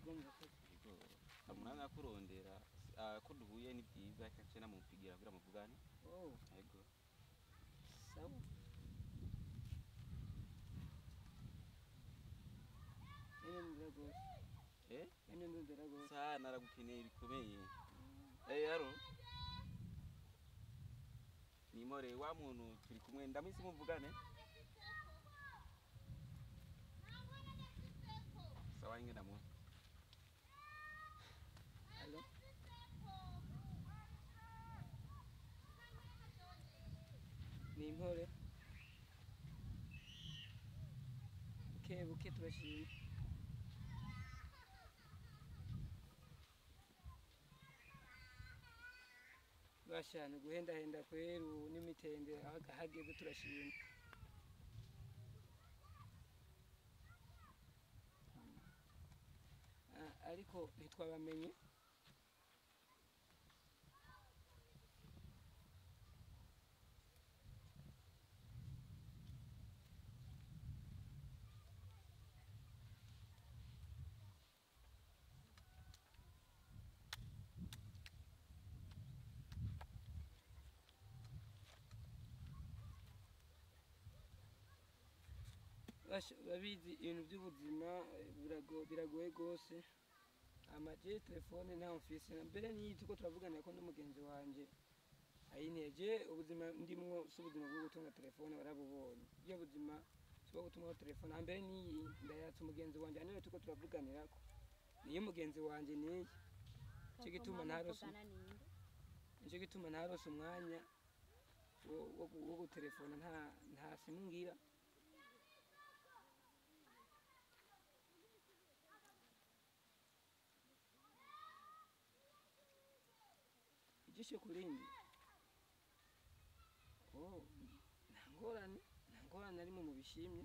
Yego murakoze. Yego. Umunani akurondera ko duhuye ni byiza reka nce namupigira kugira muvugane. Oh, Yego. sawa. Ene ndondera gose. Eh? Ene ndondera gose. Sana aragukeneye bikomeye. Eh, aro. Nimore wa muntu turi kumwe ndamwisi muvugane. Sawa inge ndamuha. Allo? Ni impore. Buke buke turashima. Bashana guhendahenda kweru n'imitende aho hageze turashima. Ariko ntitwabamenye. Basha urabizi ibintu by'ubuzima biragoye rwose. Amaje telefone ntayo mfise na mbere niyi turiko turavugana ko n'umugenzi wanje ayinteje. Ubuzima ndimwo si ubuzima bwo gutunga telefone, warabubonye. Iyo buzima si ubwo gutunga telefone. Hambere niyi ndayatse umugenzi wanje niwe turiko turavuganirako. Niyo mugenzi wanje niyi. Nico gituma ntarose Muvugana ninde? Nico gituma ntarose umwanya wo gutelefona, nta simu ngira. Ijisho kurindi. Oh, nta ngorane, nta ngorane arimo mubishimye.